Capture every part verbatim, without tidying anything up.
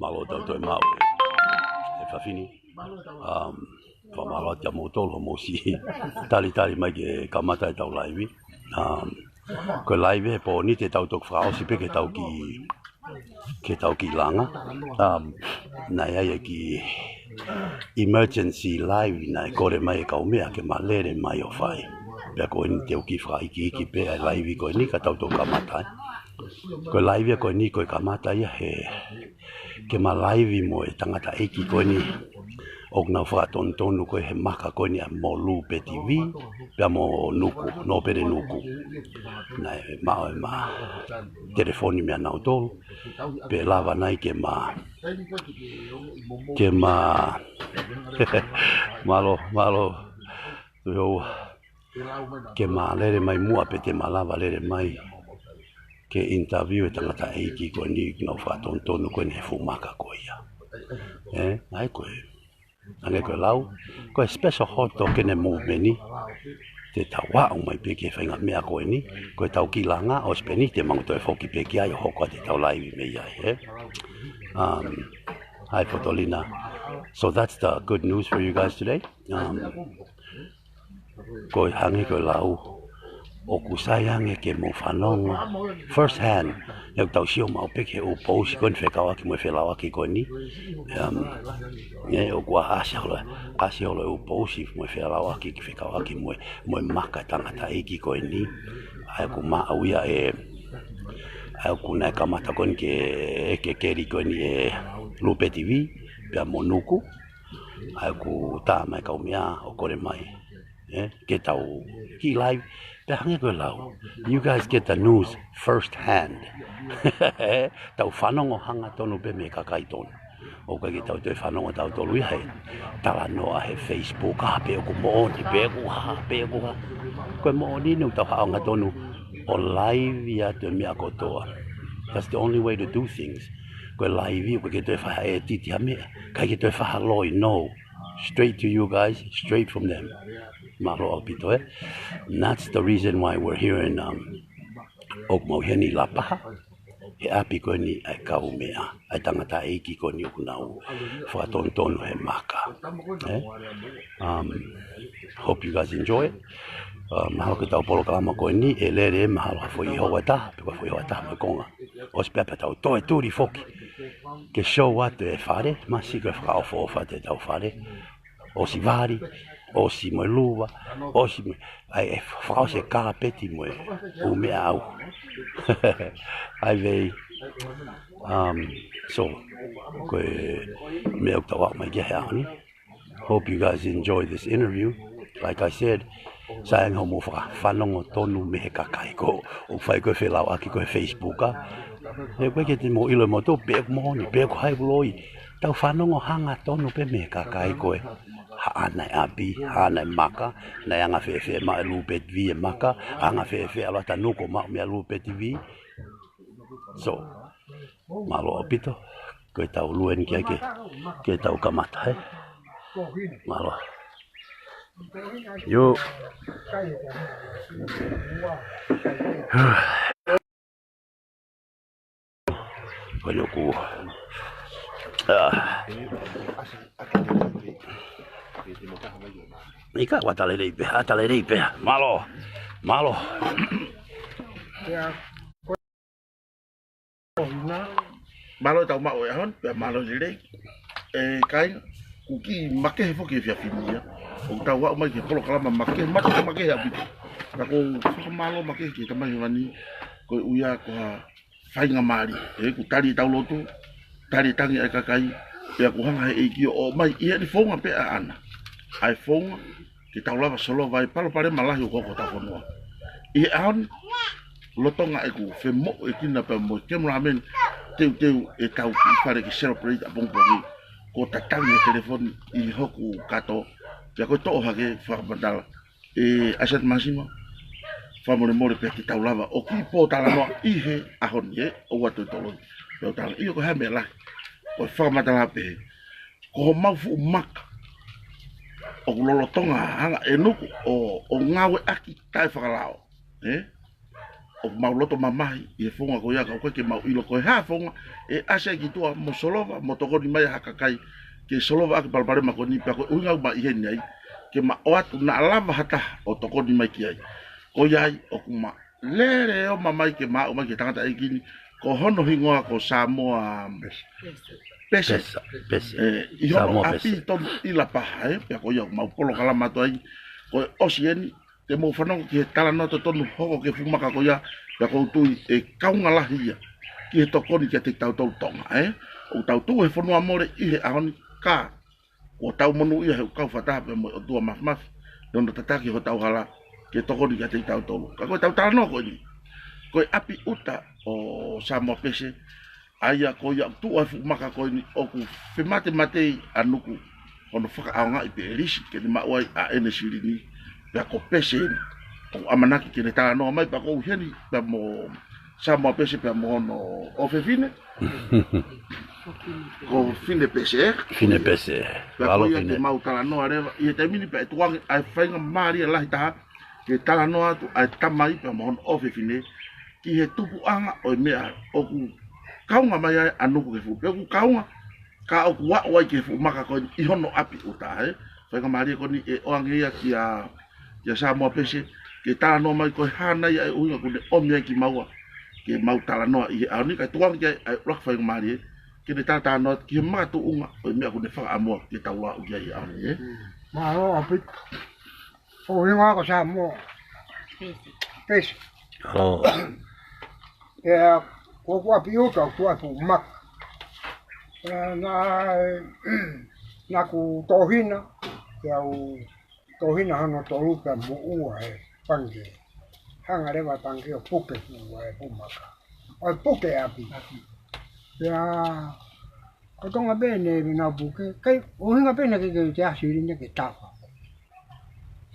Mālō ʻetau toe maʻu e, e efiafi ni. Um, fakamālō atu kia moutolu hoʻomou siʻi talitali mai ke kamata ʻetau laivi. Um, ko e laivi he pō ni te tau toki fakaʻosi pē ke tau kiʻi, ke tau kiʻi langa. Um, naʻe ʻi ai e kiʻi emergency live naʻe kole mai e kaumeʻa ke ma lele mai ʻo fai. Pea ko eni te u kiʻi fakaikiiki pē ʻa e laivi ko eni ka tau toki kamata ai. Ko e laivi ia ko eni ko e kamata ia he ke ma laivi mo e tangataʻeiki ko eni ʻoku nau fakatonutonu ko ē he maka ko eni ʻa mo Lupe TV, pea mo Nuku, Nōpele Nuku. Naʻe maʻu ʻema telefoni meia nautolu, pe lava nai ke ma, ke ma, mālō, mālō, tuʻi houa, ke ma lele mai muʻa pe te ma lava lele mai ke interview e tangataʻeiki ko eni ʻoku nau fakatonutonu ko eni he fuʻu maka ko ia. Ē, ʻa ia ko e, hangē ko e lau, ko e special hot dog eni movement ni, te tau aʻu mai pē ki he faʻahinga meʻa ko eni, ko ʻetau kiʻi langa, ʻosi pē eni te mau toe foki pē ki ai ʻo hoko atu ʻetau laivi mei ai, ē. Um, hi, Fotolina. So that's the good news for you guys today. Um, ko e hangē ko e lau, ʻoku sai ange ke mou fanongo first hand. ʻOku tau sio maʻu pē ki he ʻū pousi ko eni fekauʻaki mo e felauʻaki ko eni. Um, ē, ʻoku ʻasi holo, ʻasi holo e ʻū pousi mo e felauʻaki ke fekauʻaki mo e, mo e maka tangataʻeiki ko eni. ʻA ia ʻoku maʻu ia ē, ʻa ia ʻoku nau kamata ko eni ke, ke keli ko eni ʻe Lupe TV, pea mo Nuku. ʻA ia ʻoku tā mai kaumeʻa ʻo kole mai, ē, ke tau kiʻi laivi. Pea hangē ko e lau, you guys get the news first hand. Ē, tau fanongo hangatonu pē mei he kakai tonu. ʻOku ʻikai ke tau toe fanongo tautolu ia he talanoa he Facebook, ā, pe ʻoku moʻoni, pe ʻoku hā, pe ʻoku hā. Ko e moʻoni eni ʻoku tau haʻu hangatonu ʻo laivi atu e meʻa kotoa. That's the only way to do things. Ko e laivi, ʻoku ʻikai ke toe fai ha ʻētiti ha meʻa, ʻikai ke toe fai ha loi, no. Straight to you guys, straight from them. Mālō ʻaupito, ē. And that's the reason why we're here in, um, ʻoku mau ʻi heni ʻi Lapaha, he ʻapi ko eni ʻa e kaumeʻa, ʻa e tangataʻeiki ko eni ʻoku nau fakatonutonu he maka. Ē? Um, hope you guys enjoy it. Uh, mahalo ko ʻetau polokalama ko eni, ʻe lele mahalo ha foʻi houa ʻe taha, pe ko e foʻi houa ʻe taha mo e konga. ʻOsi pē pea tau toe tuli foki ke show atu e fale, masiʻi ko e fakaʻofoʻofa atu ʻetau fale. ʻOsi vali, ʻosi mo e luva, ʻosi mo e, ʻa ia ʻe fakaʻosi e kāpeti mo e ʻū meʻa ʻauha. ʻA ia vei, um, so, ko e meʻa ʻoku tau aʻu mai ki ai he ʻaho ni. Hope you guys enjoy this interview. Like I said, sai ange hoʻomou faka-, fanongo tonu mei he kakai ko ē ʻoku fai ko ē felauʻaki ko ē he Facebook, ā. He ʻoku ʻikai ke te mou ʻilo ʻe moutolu pe ʻoku moʻoni, pe ʻoku hā e loi. Tau fanongo hangatonu pē mei he kakai ko ē. Haʻana e ʻapi, haʻana e maka, naʻe anga fēfē maʻu ʻe Lupe TV e maka, anga fēfē ʻalu atu ʻa Nuku ʻo maʻu meia Lupe TV. So, mālō ʻaupito, ko ʻetau lue eni ki ai ke, ke tau kamata, ē. Mālō. Io. Ko eni ʻoku, ah. ʻIkai, ʻoku ʻata lelei pē, ʻata lelei pē. Mālō, mālō. Mālō ʻetau maʻu e ʻaho ni, pea mālō lelei. ʻE kāinga, ʻoku kiʻi makehe foki e efiafi ni ia. ʻOku tau aʻu mai ki he polokalama makehe, makehe, makehe ʻaupito. Ka ʻoku ou fakamālō makehe ki he Tamai Hēvani, koeʻuhi ko ha faingamālie, ē, kuo tali ʻetau lotu, tali e tangi ʻa e kakai, pea kuo hanga he ʻEiki ʻo ʻomai ʻi heʻene founga pē ʻaʻana ʻa e founga ke tau lava solova ai e palopalema lahi ʻoku hoko hotau fonua. ʻI he ʻaho ni, lolotonga ʻeku femoʻuekina pea mo e cameraman teuteu ʻetau kiʻi fale ke celebrate ʻapongipongi, kuo tatangi e telefoni ʻi hoku kato, pea ko e toʻo hake fakamatala ʻe ʻAisake Māsima, fakamolemole pea te tau lava ʻo kiʻi pōtalanoa ʻi he ʻaho ni, ē, ʻoua toe toloi. Pea u tala, ʻio, ko e hā e meʻa lahi. Ko e fakamatala pē, ko homau fuʻu maka ʻoku lolotonga hanga ʻe Nuku ʻo, ʻo ngāueʻaki taʻefakalao, ē? ʻoku mau loto mamahi ʻi he founga ko ia ka ʻoku ʻikai ke mau ʻilo ko e hā e founga ʻe ʻasi ai ki tuʻa mo solova mo tokoni mai ha kakai ke solova ʻaki e palopalema ko eni, pea ko e ʻuhinga ʻoku mau ʻi heni ai ke ma ʻoatu naʻa lava ha taha ʻo tokoni mai ki ai. Ko ia ai ʻoku ma lele ʻo ma mai ke ma aʻu mai ki he tangataʻeiki ni, ko hono hingoa ko Samoa Pese. Pese, Pese. ʻE, ʻi hono Samoa ʻapi Pese. Tonu ʻi Lapaha, ē, pea ko ia ʻoku mau polokalama atu ai, ko e ʻosi eni, te mou fanongo ki he talanoa totonu hoko ki he fuʻu maka ko ia, pea ʻoku ou tui ʻe kaunga lahi ia ki he tokoni kiate kitautolu Tonga, ē. ʻOku tau tuʻu he fonua mole ʻi he ʻaho ni ka kuo tau monūʻia he ʻoku kau fakataha pea mo e ʻOtua Māfimafi ʻi hono tataki hotau hala ke tokoni kiate kitautolu. Ka ko ʻetau talanoa ko eni, ko e ʻapi ʻuta ʻo Samoa Pese, ʻa ia ko ia ʻoku tuʻu ai e fuʻu maka ko eni ʻoku fematemateʻi ʻa Nuku hono fakaʻaongaʻi pe lisi ke ne maʻu ai ʻa ʻene silini, pea ko Pese eni ʻoku ʻamanaki ke ne talanoa mai, pea ʻoku ou ʻi heni pea mo Samoa Pese pea mo hono ʻofefine, ko Fine Pese, ē? Fine Pese. Pea ko ia ke mau talanoa leva ʻi he taimi ni pea ʻe tukuange ʻa e faingamālie lahi taha ke talanoa atu ʻa e tamai pea mo hono ʻofefine ki he tupuʻanga ʻo e meʻa ʻoku kaunga mai ai ʻa Nuku ki he fuʻu, pe ʻoku kaunga ka ʻoku aʻu ai ki he fuʻu maka ko eni ʻi hono ʻapi ʻuta, ē? Faingamālie ko eni ʻe ʻoange ia kia, kia Samoa Pese ke talanoa mai ko e hā nai ʻa e ʻuhinga ʻoku ne ʻomi ai kimaua ke mau talanoa ʻi he ʻaho ni, kae tukuange ki ai ʻa e ʻuluaki faingamālie ke ne talatalanoa ki he makatuʻunga ʻo e meʻa ʻoku ne fakaʻamua ke tau aʻu ki ai he ʻaho ni, ē? Mālō ʻaupito. ʻUhinga ko Samoa Pese. Mālō. ʻIo, ko hoku ʻapi ʻuta ʻoku tuʻu ai e fuʻu maka. ʻIo, naʻa, naʻa ku tohina, ʻio, tohina hono tolu pea moʻua he pangikē. Hanga leva e pangikē ʻo puke e fuʻu, e fuʻu maka. ʻO puke e ʻapi. ʻIo, ko Tonga pē ʻene nau puke, kae ʻuhinga pē naʻe ʻikai ke ʻi ai ha silini ke tafa.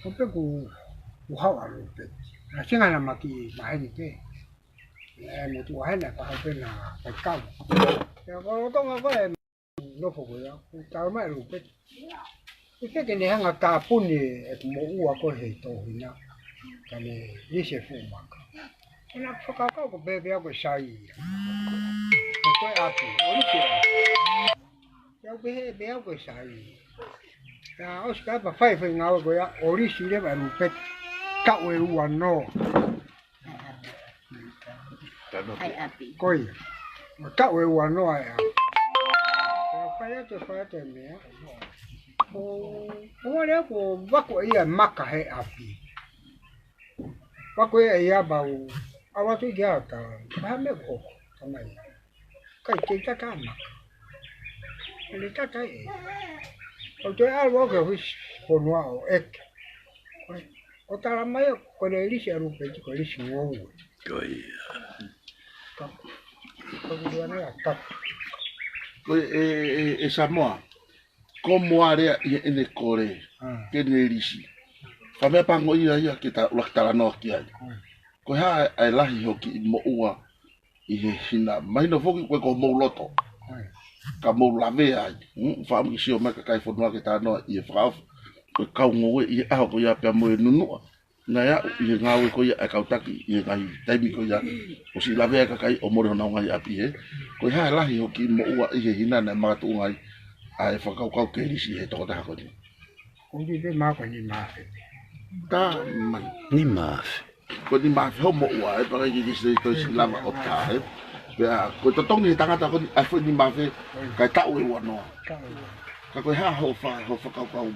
Ko pē ku, ku hau ʻalu pē. Naʻe singa na maki maheni pē. ʻE motuʻa hena ka hau pē na kai kau. ʻIo, ko Tonga ko e nofo ko ia, ku tau mai ʻalu pē. ʻIkai ke ne hanga tāpuni ʻeku moʻua ko ē he tohina, ka ne lisi e fuʻu maka. Ko ʻeku fakakaukau ko e pehē pē au ko e sai ia. Ko e ʻapi, ʻo lisi e ʻapi. Pea u pehē pē au ko e sai ia. Pea ʻosi ka pa fai fai ngāue ko ia, ʻo lisi leva e lupe taʻu ʻe ua noa. ʻAi ʻapi. Ko ia. Mo taʻu ʻe ua noa e ʻapi. Pea fai atu, fai atu e meʻa. ʻO, ʻo vale aku ʻo vaku ia e maka he ʻapi. Vaku ia ia pau. ʻAlu atu ki ata. Pea meʻa ko, tamai. ʻIkai ke tata maka. ʻE tata ē. ʻO te ʻalu au ki he ofisi fonua ʻo ʻeke. ʻO tala mai ʻoku ne lisi e lupe ko e lisi ngoue. Ko ia. Ka, ko e ʻuhinga ia tata. Ko e, e, e, e Samoa. Ko mo alea ʻi heʻene kole. Ah. Ke ne lisi. Fakameʻapango ia ia ke ta, ʻuluaki talanoa ki ai. Ah. Ko e hā ʻa e lahi hoʻo kiʻi moʻua ʻi he hina. Mahino foki ko e ko mou loto. Ai. Ka mou lavea ai. Mm, faʻa miki sio mai kakai fonua ke talanoa ʻi he fakaʻofa. Ko e kau ngoue ʻi he ʻaho ko ia pea mo e nunuʻa. Naʻe aʻu ʻi he ngāue ko ia ʻa e kau taki ʻi he ngaahi taimi ko ia. ʻOsi lavea e kakai ʻo mole honau ngaahi ʻapi he. Ko e hā e lahi hoʻo kiʻi moʻua ʻi he hina naʻe makatuʻunga ai ʻa e fakakaukau ke lisi he tokotaha ko eni. Ko e pē maka ni mafe. Tā mai. Ni mafe. Ko e ni mafe hoʻo moʻua, ē, pea ʻikai ke ke sio ʻi he tohi Siʻi Lava ʻo tā, ē. Pea, ko e totongi he tangata ko eni, ʻa e foʻi ni mafe, kae taʻu ʻe ua noa. Ka ko e hā hoʻo fa-, hoʻo fakakaukau.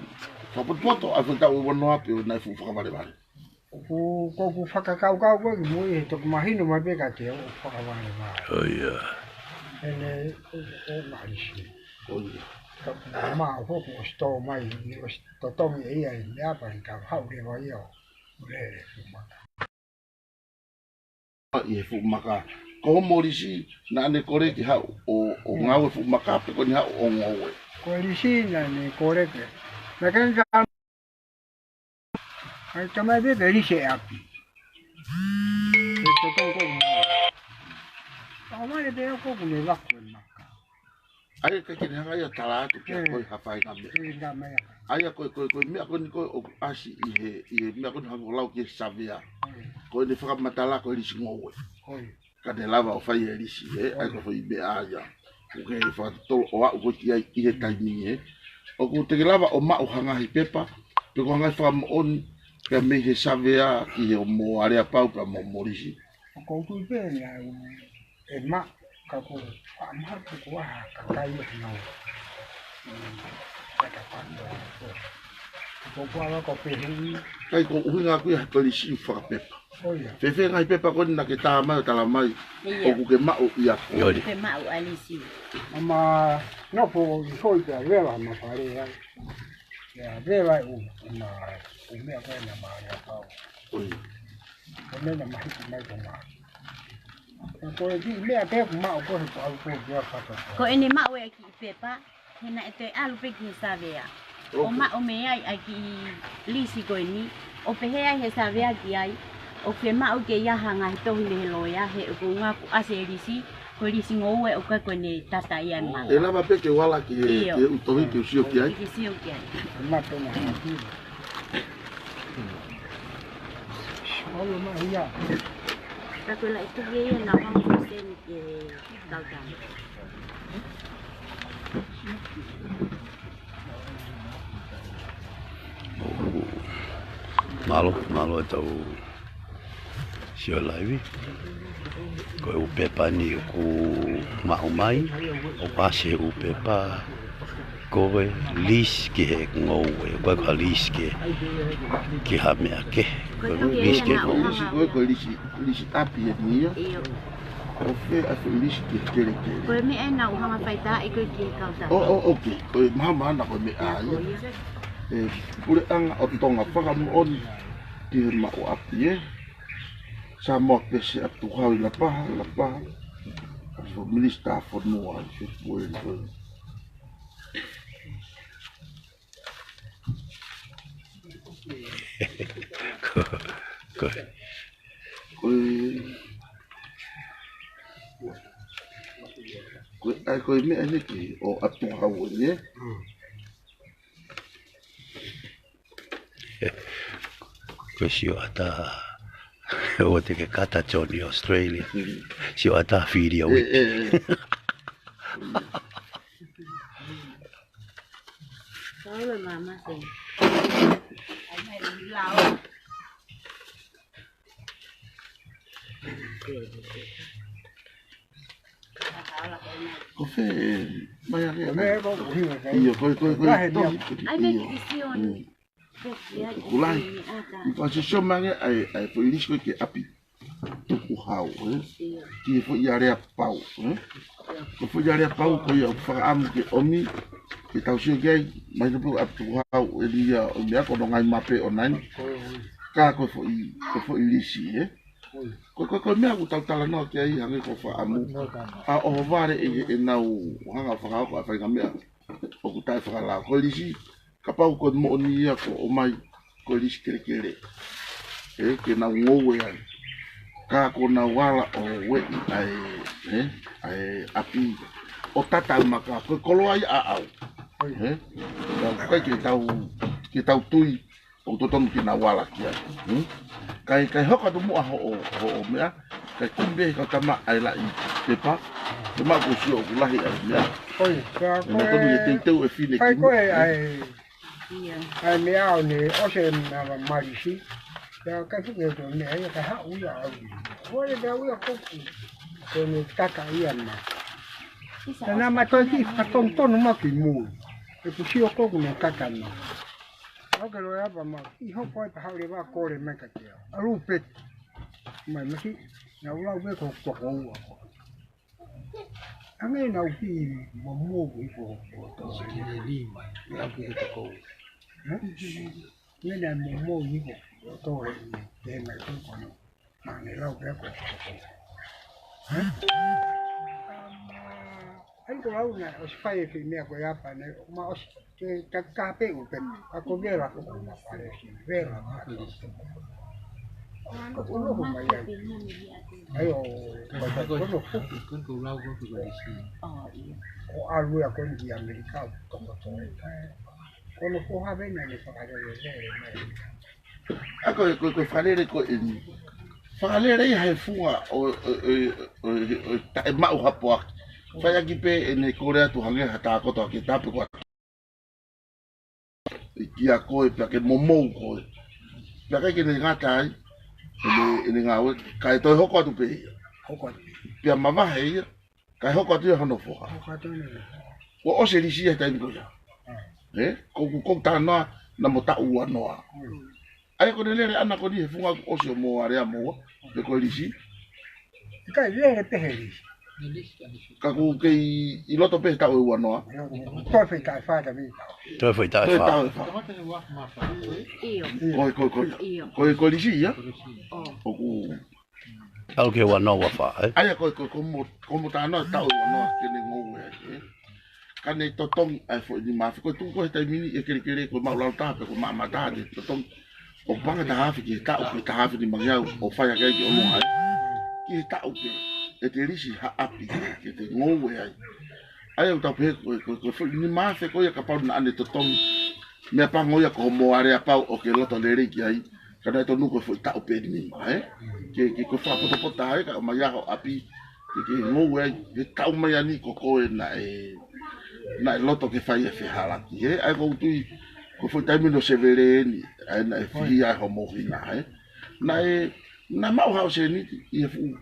Fakapotopoto, ʻa e foʻi taʻu ʻe ua noa, pe ʻoku nai fuʻu fakavalevale. Ko, ko ʻeku fakakaukau ko ē ki mui he toki mahino mai pē ka te u fakavalevale. ʻIo. ʻEne, ʻe, ʻe, malisi. ʻIo. Ka, ma, ʻo foku ʻosi tō mai, ni ʻosi totongi ʻe ia ʻi he meʻa pea ni ka haʻu leva ia ʻo lele fuʻu maka. ʻI he fuʻu maka. Ko hoʻo lisi, naʻa ne kole ke haʻu ʻo, ʻo ngāue fuʻu maka, pe ko ʻene haʻu ʻo ngoue. Ko e lisi naʻa ne kole ke. Naʻe ʻikai ke ʻai tamai pē ke lisi e ʻapi. Ke totonu ko e ngoue. Ka ʻomai pē ʻoku ne vaku e maka. ʻA ia ʻikai ke ne hanga ia ʻo tala atu kia koe ha faʻahinga meʻa. ʻA ia ko e, ko e, ko e meʻa ko eni ko ē ʻoku ʻasi ʻi he, ʻi he meʻa ko eni hangē ko e lau ki he savea. Ko ʻene fakamatala ko e lisi ngoue. Ka ne lava ʻo fai e lisi, ē, ʻa ia ko e foʻi meʻa ia. ʻOku ke fakatotolo ʻo aʻu ko ē ki ai ʻi he taimi ē. ʻOku te ke lava ʻo maʻu ha ngaahi pepa, pe ko ha ngaahi fakamoʻoni, pea mei he savea ki he ʻo mo aleapau pea mo, mo lisi. ʻOku ou tui pē naʻa ʻe maʻu ka ko e faʻa maʻu ko ha kakai ʻo nau. Kata panto. Ko ko ala ko pehui. Kai ko ʻuhinga ʻaku ia he lisi fakapepa. ʻO ia. Fēfē ngaahi pepa ko eni naʻa ke tā mai ʻo tala mai ʻoku ke maʻu ʻia koe? Ke maʻu ʻa lisi. ʻA ma nofo ʻi hoi pea vela ma fale ai. Ia vela ʻu, ma, ʻu meʻa ko ena ma aleapau. ʻO ia. Ko ena ma hiki mai ko ma. Ko e kiʻi meʻa pē ʻoku maʻu ko he pau ko ia kata. Ko ʻene maʻu e kiʻi pepa, he naʻe toe ʻalu pē ki he savea. ʻO maʻu mei ai ʻa e kiʻi lisi ko eni, ʻo pehē ai he savea ki ai, ʻoku ke maʻu ke ʻi ai ha ngaahi tohi mei he loea, he ʻoku ngaku ʻasi e lisi, ko e lisi ngoue ʻoku ʻikai ko ʻene tata ia e mala. ʻE lava pē ke u ala ki he, ki he ʻū tohi ke u sio ki ai. Ke sio ki ai. Mato na hati. Olo ma ia. Ka ko e laʻi tuki ia na hau seni ke Tautama. Mālō, mālō e tau sio laivi. Ko e ʻū pepa ni ʻoku maʻu mai, ʻoku ʻasi he ʻū pepa ko e lisi ki he ngoue, ʻoku ʻikai ko ha lisi ki, ki ha meʻa kehe. Ko e lisi ki he ngoue. Lisi ko e, ko e lisi, lisi ʻapi eni ia. ʻIo. ʻO fē ʻa e foʻi lisi ki he kelekele? Ko e meʻa ena ʻoku hanga fai ai ko e ki he kautau. ʻO, ʻo, ʻoku, ko e mahamahana ko e meʻa ia. ʻE, puleʻanga ʻo Tonga fakamoʻoni ki he maʻu ʻapi ē. Samoa pē se atu hau ʻi Lapaha, Lapaha. ʻA e foʻi minisitā fonua ʻi he puele ko ē. Ko, ko, ko e, ko e, ʻa e, ko e meʻa eni ki ʻo atu hau eni ē. Ko e sio ʻatā, ʻoua te ke kata Johnny Australia. Sio ʻatā fili ʻa e wiki. Kaula mama sen. Ko fē, mai ange, ʻio, ko e, ko e, ko e tohi. ʻIo. Kulahi. ʻI he fāsisio mai ange, ʻa e, ʻa e foʻi lisi ko e ki he ʻapi Tukuhau, ē? Ki he foʻi aleapau, ē? Ko e foʻi aleapau ko ia ʻoku fakaʻamu ke ʻomi, ke tau sio ki ai, mai no pē ʻapi Tukuhau, ʻe lia ʻo meʻa ko hono ngaahi mape ʻo nai. Ka ko e foʻi, ko e foʻi lisi, ē? Ko, ko, ko e meʻa ʻoku tau talanoa ki ai hangē ko e fakaʻamu. ʻA ʻohovale ʻi heʻenau hanga ʻo fakahoko ʻa e faʻahinga meʻa ʻoku taʻefakalao. Ko e lisi, kapau ko e moʻoni ia ko e ʻomai, ko e lisi kelekele. Ē, ke nau ngoue ai. Ka ko ʻenau ala ʻo ueʻi ʻa e, ē, ʻa e ʻapi. ʻO tata e maka, ko e koloa ia ʻaʻau. Ē, ʻikai ke tau, ke tau tui ʻoku totonu ke nau ala ki ai. Hmm? Kae, kae hoko atu muʻa hoʻo, hoʻo meʻa, kae kumi pē he kau tama ʻa e laʻi pepa, ke maʻu ko e sio ʻoku lahi ʻa e meʻa. ʻOi, pea ko e, meʻa tonu ke teuteu e fine kai ki ko e muʻa, ē? ʻA e, ʻa e meʻa ʻo ne ʻosi e meʻa ma-, malisi. Pea kai fuke to meʻa ia, kae haʻu ia ʻalu. Ko e meʻa ia koku, ko ʻene kaka ia ma. Tana ma toi ki, ka tonutonu ma ki mui. ʻE ku sio koku ne kaka ma. Au ke loe apa ma, ʻi hoko ai pea haʻu leva kole mai ka te au. ʻAlu pē. Mai maki, na ula ue ko toko ua. Ange na uki mo mo ki ko, ko to, ni mai, na uki he toko ua. Ē? Nge na mo mo ki ko, ko to, he, he mai ko kono. Ange lau pē ko, ko, ko. Ē? Ai ko lau na, ʻosi fai e kiʻi meʻa ko e apa ne, ma ʻosi ke ka, ka pe u pe, a ko vela ko ma pale si, vela ma ko. Ko ʻUluhu mai ai. Ai ʻo, ko ʻUluhu. Ko ʻUluhu. ʻO ʻalu ia ko eni ki ʻAmelika ʻo toko toe. Ko hono foha ʻena ne fakalele mai. ʻA ko e, ko e, ko e fakalele ko eni. Fakalele ia he funga ʻo, ʻo, ʻo, ʻo, ʻo taʻemaʻu ha poaki. Fai ʻaki pē ʻene kole atu hangē ha tākoto ʻa ke tape ko ʻIa koe, pea ke momou koe. Pea ʻikai ke ne ngata ai, ʻene, ʻene ngāue, kae toe hoko atu pē ia. Hoko atu. Pea mavahe ia, kae hoko atu ia hono foha. Hoko atu ia. Kuo ʻosi e lisi ia he taimi ko ia. Ē? Ko ʻeku, ko ʻeku talanoa naʻa mo taʻu ua noa. ʻA ia ko ʻene lele ʻana ko eni he funga kuo ʻosi ʻo mo alea mo ua, pe ko e lisi. ʻIkai lele pē he lisi. Ka ʻoku kei ʻi loto pē he taʻu ʻe ua noa. Toe foʻi taʻu ʻe fā taʻu mei taʻu. Toe foʻi taʻu ʻe fā. Toe taʻu ʻe fā. ʻIo. Ko e, ko e, ko e. ʻIo. Ko e, ko e lisi ia? ʻOku. ʻAlu ki he ua noa ua fā, ē? ʻA ia ko e, ko e, ko mo, ko mo talanoa taʻu ʻe ua noa ke ne ngoue ai, ē? Ka ne totongi ʻa e foʻi nima afe, ko e tuʻu ko ē he taimi ni ʻe kelekele, ko e maʻulalo taha pe ko e maʻamaʻa taha, ne totongi. ʻO paʻanga taha afe ki he taʻu, pe taha afe nimangeau, ʻo fai ʻaki ai ke ʻolunga ai. Ki he taʻu pē, ʻe te lisi ha ʻapi, ke te ngoue ai. ʻA ia ʻoku tau pehē, ko e, ko e, ko e foʻi nima afe ko ia kapau naʻa ne totongi. Meʻapango ia ko homo aleapau ʻoku ke loto lelei ki ai. Ka naʻe tonu ko e foʻi taʻu pē nima, ē? Ke, ke ko e fakapotopoto ai, kae ʻomai ʻa ho ʻapi, ke, ke ngoue ai, he taʻu mai ʻeni ko koe naʻe, naʻe loto ke fai e fehalaki, ē? ʻA ia ko u tui, ko e foʻi taimi no sevele eni, ʻa ia naʻe fihia ai homo hina, ē? Naʻe, naʻe maʻu haʻo sēniti, ʻi he fuʻu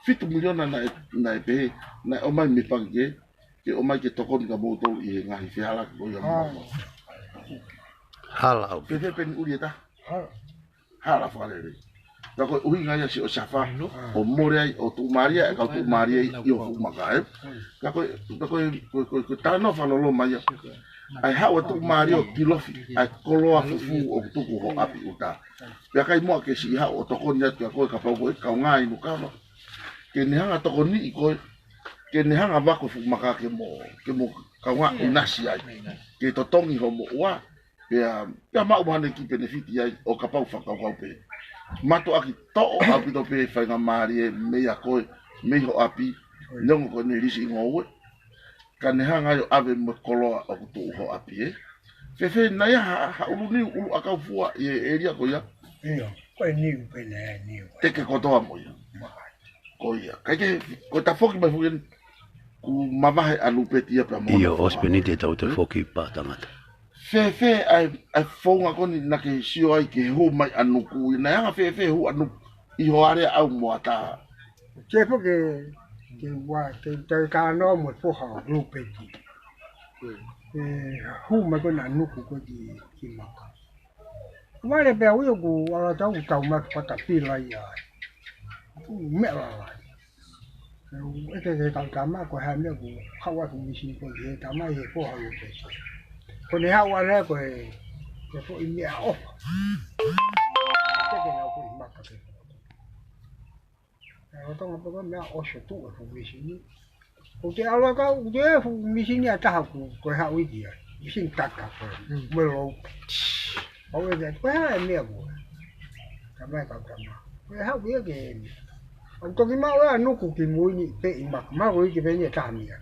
fitu miliona naʻe, naʻe pehē, naʻe ʻomai mei he pangikē, ke ʻomai ke tokoni kia moutolu ʻi he ngaahi fehalaki ko ia mo. Hala au. Pehē pē ni ʻuli e taha. Hala fakalele. Ka ko e ʻuhinga ia siʻo safa, ʻo mole ai, ʻo tuʻumālie, ʻa e kau tuʻumālie ʻi ʻo fuʻu maka, ē. Ka ko e, ka ko e, ko e, ko e, ko e talanoa fakaloloma ia. ʻA e haʻu ʻa tuʻumālie ʻo tilofi, ʻa e koloa fufū ʻoku tuku ho ʻapi ʻuta. Pea ʻikai muʻa ke siʻi haʻu ʻo tokoni atu kia koe kapau ko e kaungā inu kava. Ke ne hanga tokoniʻi koe, ke ne hanga vako fuʻu maka ke mo, ke mo kaungā ʻinasi ai. Ke totongi homo ua, Pea, pea maʻu mahalo ne kiʻi penefiti ai ʻo kapau fakakaukau pē. Mātuʻaki toʻo ʻaupito pē faingamālie mei a koe, mei ho ʻapi, neongo ko ʻene lisi ngoue. Ka ne hanga ai ʻo ʻave mo e koloa ʻoku tuʻu ho ʻapi, ē. Fēfē naʻe ʻi ai ha, ha ʻulu niu, ʻulu ʻakau fua ʻi he ʻēlia ko ia? ʻIo, ko e niu pē naʻe ʻi ai e niu. Teke kotoa mo ia. Ko ia. Kae kehe, ko e tafoki mai foki eni, kuo mavahe ʻa Lupeti ia pea mo ʻIo, hono foha. ʻOsi pē eni te tau toe foki pā tangata. Fēfē ʻa e, ʻa e founga ko eni naʻa ke sio ai ki he hū mai ʻa Nuku, naʻe anga fēfē hū ʻa Nuku ʻi ho aleaʻau mo ʻatā? Ke foki, ke ua, ke tau talanoa mo e foha ʻo Lupeti. ʻE, hū mai ko ena ʻa Nuku ko ē ki, ki maka. Vale pē au ia ʻoku ala tau tau mai fakatapila ia. Meʻa lalahi. ʻE, ʻeke ke tau tama ko e hā e meʻa ʻoku haʻu atu mīsini ko ē he tama ʻi he foha ʻo Lupeti. Ko ʻene haʻu ʻana ko e, ko e foʻi meʻaʻofa. Teke nau foʻi maka ke. ʻE, ʻo tonga pē ko e meʻa ʻosi ʻo tuʻu e fuʻu mīsini. ʻOku te ʻalu ʻo kau, ʻoku te fuʻu mīsini ʻe taha ʻoku, ko e haʻu ʻi ai. Mīsini kaka ko ē. Mm. Mo e lou. ʻO ʻeke, ko e hā e meʻa ko ē? Tama e kau tama. Ko e haʻu ia ke emi. ʻOku toki maʻu ʻe ʻa Nuku ki mui ni pē ʻi maka. Maka ko ē ke peni e taha meʻa.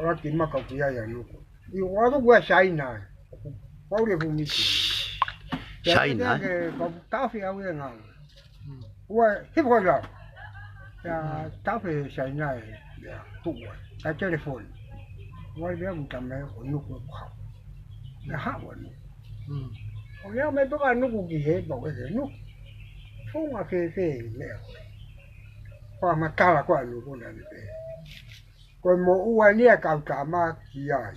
ʻOku ʻi maka ʻoku ʻi ai ʻa Nuku. ʻIo, ʻoku ʻi ai ʻa Saina ai. ʻOku pau le fuʻu mīsini. Saina ai? Ke, ke, ka tafi au ia ngau. Ua, hifo ʻi lau. Ia, tafe Saina e, ia, tuʻu ai. Ka telefoni. Ua, ia, mo tama e, ʻo Nuku e kuhau. Ia, haʻu ʻa Nuku. ʻO ia, mai pē ko ē ʻa Nuku ki hē, pau ʻe ke Nuku. Founga fēfē, meʻa. Ko e matala ko ē ʻa Nuku naʻa ne pehē. Ko e moʻua eni ʻa e kau tama ki ai.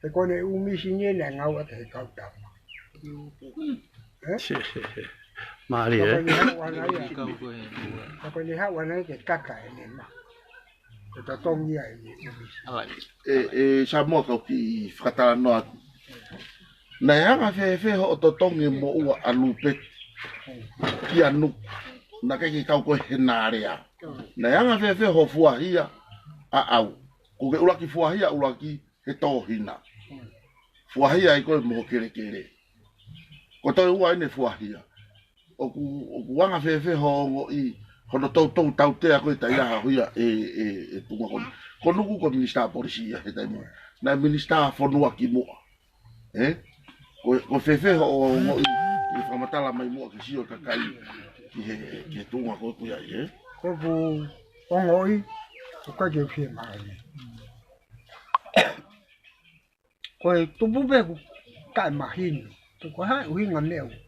He ko ʻene ʻū mīsini ē naʻe ngāueʻaki he kau tama. Ē? Mālie, ē? Ka ko ʻene haʻu ʻana ia. Ka ko ʻene haʻu ʻana ia ke kaka ʻene maka. Ke totongi ia ʻene ʻū mīsini. ʻE, ʻe Samoa kau kiʻi fakatalanoa atu. Naʻe anga fēfē hoʻo totongi e moʻua ʻa Lupeti kia Nuku? Naʻe ʻikai ke kau koe he nālea. Naʻe anga fēfē hoʻo fuahia ʻa ʻau? Kuo ke ʻuluaki fuahia ʻuluaki he tō hina. Fuahia ai koe mo ho kelekele. Ko e toe ua ʻene fuahia. ʻOku, ʻoku anga fēfē hoʻo ongoʻi hono toutou tautea ko e taiaha hoia e, e, e tuʻunga ko eni? Ko Nuku ko e minisitā polisi ia he taimi. Naʻe minisitā fonua kimuʻa. Ē? Ko, ko e fēfē hoʻo ongoʻi ʻi he fakamatala mai muʻa ke sio e kakai ki he, ki he tuʻunga ko ē ʻoku ʻi ai, ē? Ko ʻeku ongoʻi, ʻoku ʻikai ke u fiemālie. Ko e tupu pē ʻoku taʻemahino. Ko e hā e ʻuhinga meʻa ʻoku.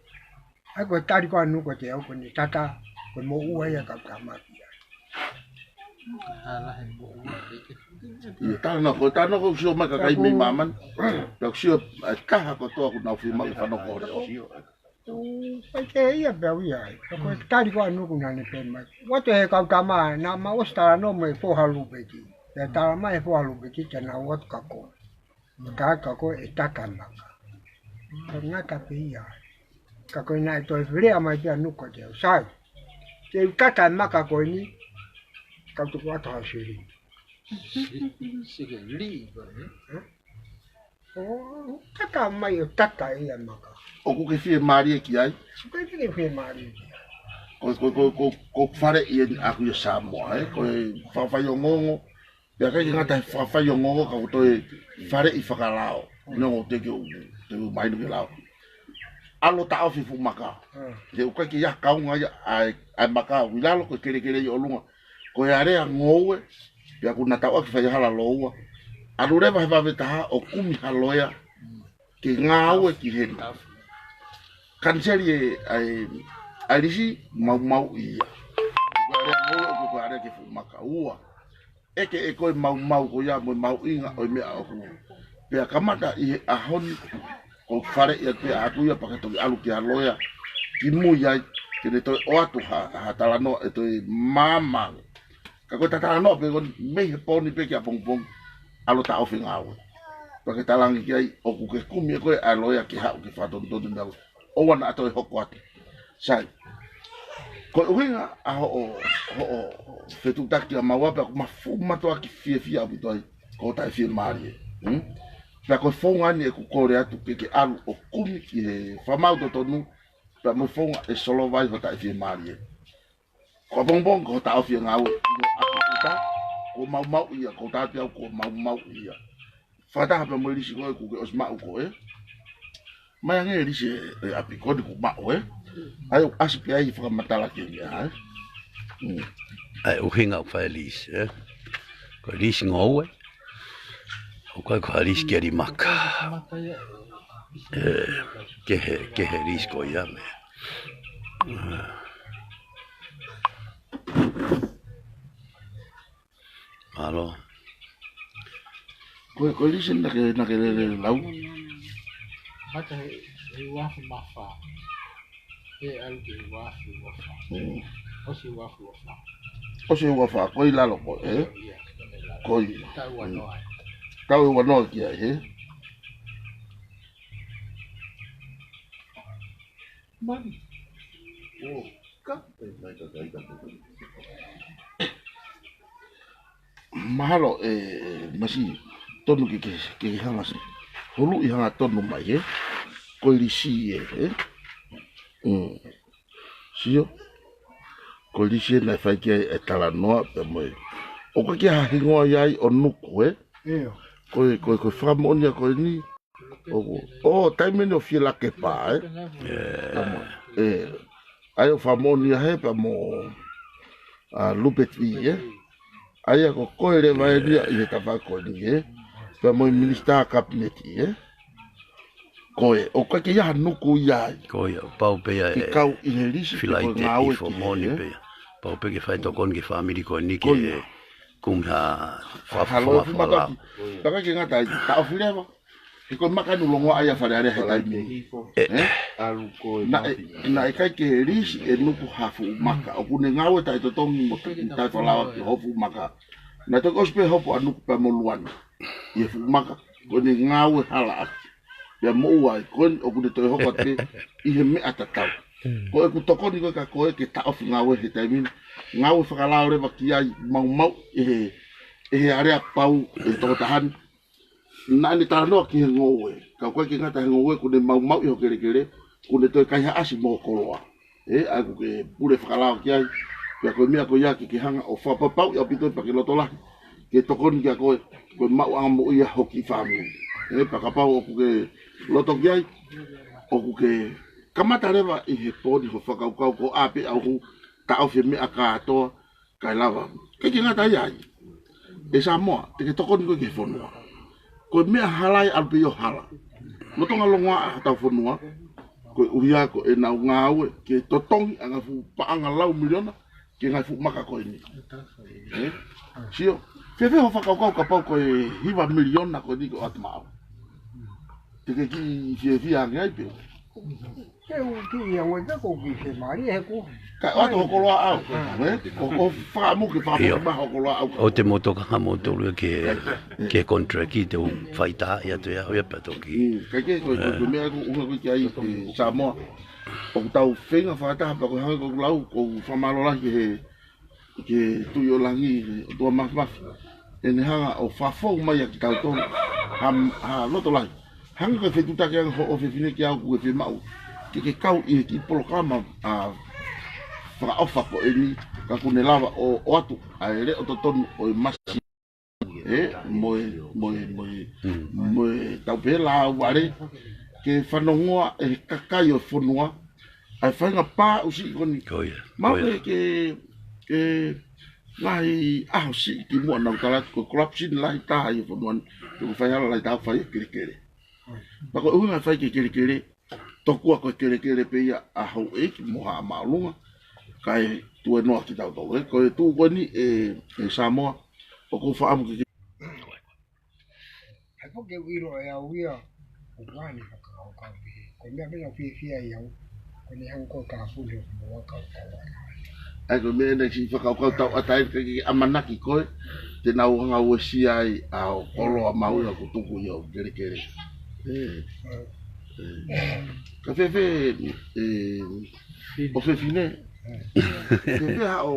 ʻAi ko e tali ko ē ʻa Nuku kiate au ko eni tata, ko e moʻua ia ka u tamaki ai. Ia, talanoa, ko e talanoa ko e sio mai kakai mei māmani. Pea u sio, ʻa e taha kotoa ʻoku nau fiemaʻu ke fanongo ki he leʻo. ʻOku ʻikai ke ia pē au ia ai. Ka ko e tali ko ē ʻa Nuku naʻa ne pehē mai. ʻOatu he kau tama, naʻa mau ʻosi talanoa mo e foha Lupeki. Pea tala mai e foha Lupeki, te nau ō atu ka ko. Ka ka ko e tata maka. Ka ngata pē ia. Ka ko e naʻe toe lea mai pē ʻa Nuku kiate au. Sai. Ke u tata e maka ko eni. Ka u tuku atu ha sili. Sili, ko eni. Ē? ʻO tata mai ʻo tata ia maka. ʻOku ke fiemālie ki ai? ʻOku ʻikai ke fiemālie ki ai. Ko, ko, ko, ko, ko faleʻi eni ʻaku ia Samoa, ē? Ko e fakafaiongoongo. Pea ʻikai ke ngata he fakafaiongoongo ka ko e toe faleʻi fakalao. Neongo te ke u, te u mahino ke lao. ʻAlu ʻo taʻofi fuʻu maka. Mm. He ʻoku ʻikai ke ʻi ai ha kaunga ia ʻa e, ʻa e maka ʻi lalo ko e kelekele ʻi ʻolunga. Ko e alea ngoue, pea ʻoku na tauʻaki fai hala lōua. ʻAlu leva he vave taha ʻo kumi ha loea. Ke ngāue ki heni. Kaniseli e, ʻa e, ʻa e lisi, maumauʻi ia. Ko e alea ngoue, ko e alea ki he fuʻu maka. Ua. ʻEke ʻe koe maumau ko ia mo e mahuʻinga ʻo e meʻa ʻoku. Pea kamata ʻi he ʻaho ni, ko e faleʻi atu pē ʻaku ia pea ke toki ʻalu ki ha loea. Kimui ai, ke ne toe ʻoatu ha, ha talanoa ʻe toe māmani. Ka ko e talanoa pē ko eni mei he pō ni pē ki ʻapongipongi, ʻalu ʻo taʻofi e ngāue. Pea ke talaange ki ai, ʻoku ke kumi ʻe koe ʻa e loea ke haʻu ke fakatonutonu e meʻa ko ē. ʻOua naʻa toe hoko atu. Sai. Ko e ʻuhinga ʻa hoʻo, hoʻo fetuʻutaki ʻa maua pea ʻoku ma fuʻu mātuʻaki fiefia ʻaupito ai, ko e taʻefiemālie. Hmm? Pea ko e founga eni ʻeku kole atu ke ke ʻalu ʻo kumi ki he fakamaau totonu, pea mo e founga ʻe solova ai ho taʻefiemālie. Ko ʻapongipongi ko e taʻofi e ngāue, ʻi he ʻapi ʻuta, ko maumau ia, ko tapi au ko maumau ia. Fakataha pea mo e lisi ko ē ʻoku ke ʻosi maʻu ko ē. Mai ange e lisi e, e ʻapi ko eni kuo maʻu ē. ʻAi ʻo ʻasi pē ai fakamatala ki he meʻa ē. Mm. ʻA e ʻuhinga ʻoku fai e lisi ē. Ko e lisi ngoue. ʻOku ʻikai ko ha lisi ke li maka. Ē, kehe, kehe lisi ko ia mei. Mālō. Ko e, ko e lisi naʻa ke, naʻa ke lele lau. Mata he, he uafu mafa. He alu ke he uafu mafa. Mm. ʻOsi uafu mafa. ʻOsi uafu, ko e ʻi lalo ko ē, ē? Ia, ko e ʻi lalo. Ko e ʻi. Tau ua noa. Mm. Tau ua noa ki ai, ē? Mani. ʻO ka. Mahalo ē, ē, Masi, tonu ke, ke, ke hanga si. Hulu ʻi hanga tonu mai, ē? Ko e lisi ē, ē? Mm. Sio? Ko e lisi ē naʻe fai ki ai e talanoa, pea mo e. ʻOku ʻikai ke ha hingoa ia ʻo Nuku, ē? ʻIo. Ko e, ko e, ko e fakamoʻoni ia ko eni, ʻO, ʻo, taimi ni ʻo Fielakepa, ē? ʻĒ. Tamo, ē. ʻAi ʻo fakamoʻoni ia he pea mo, ʻa, Lupeti, ē? ʻAi ʻa ko koe leva ē ia ʻi he tafaʻaki ko eni, ē? Pea mo e minisitā kapineti, ē? Ko e, ʻoku ʻikai ke ʻi ai ha Nuku ia ai. Ko ia, pau pē ia ke ē, kau ʻi he lisi ke ko e Filaite ngāue ʻi ki he, Fomoni ē? Pē ia. Pau pē ke fai tokoni ki he fāmili ko eni ke kumi ha fa-, ha loea fakafalau. Fuʻu mātuʻaki. Pea ʻikai ke ngata ai, taʻofi leva. He ko e maka ʻoku longoaʻa ia Fale Alea he taimi ni. Ē? Naʻe, naʻe ʻikai ke lisi ʻe Nuku ha fuʻu maka. ʻOku ne ngāue taʻetotongi mo taʻe, taʻefalala ki hoʻo fuʻu maka. Naʻe toki ʻosi pē hopo ʻa Nuku pea mo Luana. ʻI he fuʻu maka, ko ʻene ngāue hala ʻaki. Pea moʻua ai, ko eni ʻoku ne toe hoko atu pē ʻi he meʻa tatau. Ko ʻeku tokoni ko ē kia koe ke taʻofi ngāue he taimi ni. Ngāue fakalao leva ki ai maumau ʻe he, ʻe he alea pau ʻe he tokotaha ni. Naʻa ne talanoa ki he ngoue. Ka ʻoku ʻikai ke ngata he ngoue, ʻoku ne maumauʻi ho kelekele, ʻoku ne toe kaihaʻasi mo ho koloa. ʻE, ʻa ʻoku ke pule fakalao ki ai. Pea ko e meʻa ko ia ke ke hanga ʻo fakapapauʻi ʻaupito pea ke loto lahi ke tokoni kia koe, ko e maʻuʻanga moʻui ʻa hoʻo kiʻi fāmili. ʻE, pea kapau ʻoku ke loto ki ai, ʻoku ke kamata leva ʻi he pō ni hoʻo fakakaukau ko ʻapē ʻauhu taʻofi meʻa kātoa, kae lava. ʻIkai ke ngata ai ai. ʻE Samoa, te ke tokoni koe ki he fonua. Ko e meʻa hala ʻe ʻalu pē ʻo hala. Lolotonga longoaʻa ʻa hotau fonua, koeʻuhi ko ʻenau ngāue ke totongi ʻa e ngaahi fuʻu paʻanga lau miliona ki he ngaahi fuʻu maka ko eni. ʻE? Sio, fēfē hoʻo fakakaukau kapau ko e hiva miliona ko eni ko ʻatu maʻau? Te ke kiʻi fiefia ange ai pē. Ke u kiʻi ango ʻe pē ko u kiʻi fiemālie he ku. Kae ʻoatu hoʻo koloa ʻau. ʻE? Ko, ko fakamu ke fakamu ʻIo. ke maha hoʻo koloa ʻau. ʻOua te mou tokanga moutolu ia ki he, ki he contract, te u faitaaʻi atu ia, ʻo ia pea toki. Mm, kae kehe ko, ko, ko e meʻa ʻoku ou ʻuhinga ko ē ki ai ʻe Samoa. ʻOku tau feinga fakataha pea ko e hangē ko ʻeku lau, ʻoku ou fakamālō lahi ki he ki he Tuʻi ʻo Langi, ʻOtua Māfimafi. ʻEne hanga ʻo fakafou mai ʻa kitautolu ha, ha loto lahi. Hangē ko e fetuʻutaki ange hoʻo ʻofefine kiate au, ʻoku ke fiemaʻu ke ke kau ʻi he kiʻi polokalama, ʻa, fakaʻofa ko eni, ka ʻoku ne lava ʻo, ʻoatu ʻa e leʻo totonu ʻo e masi. ʻE, mo e, mo e, mo e, Mm. mo e tau pē lāuale, ke fanongoa ʻe he kakai ʻo e fonua ʻa e faʻahinga pāʻusiʻi ko eni. Ko ia, Mau ko ia. ke, ke, ke ngaahi ʻaho siʻi kimuʻa naʻa ku tala atu ko e corruption lahi taha ʻi he fonua ni, ko e faihala lahi taha ʻoku fai ʻe he kelekele. Pea ko e ʻuhinga fai ki he kelekele, tokua ko e kelekele pē ia ʻa houʻeiki mo haʻa māʻolunga, kae tuēnoa kitautolu. ʻE, ko e tuʻu ko eni ʻe, ʻe Samoa, ʻoku ou fakaʻamu ke ke He ko ke ʻilo ʻe au ia, ʻoku ʻi ai e fakakaukau pē. Ko e meʻa pē naʻa ku fiefia ai au, ko ʻene hanga ko e kāpuni ʻo mua kaukau ana. ʻAi ko e meʻa naʻe siʻi fakakaukau tauʻatāina ke ke ʻamanaki koe, te nau hanga ʻo uesia ai ʻa hoʻo koloa mahuʻinga ʻoku tuku ʻi hoʻo kelekele. ʻE. ʻE. Ka fēfē, ʻe, ʻofefine. Fēfē haʻo,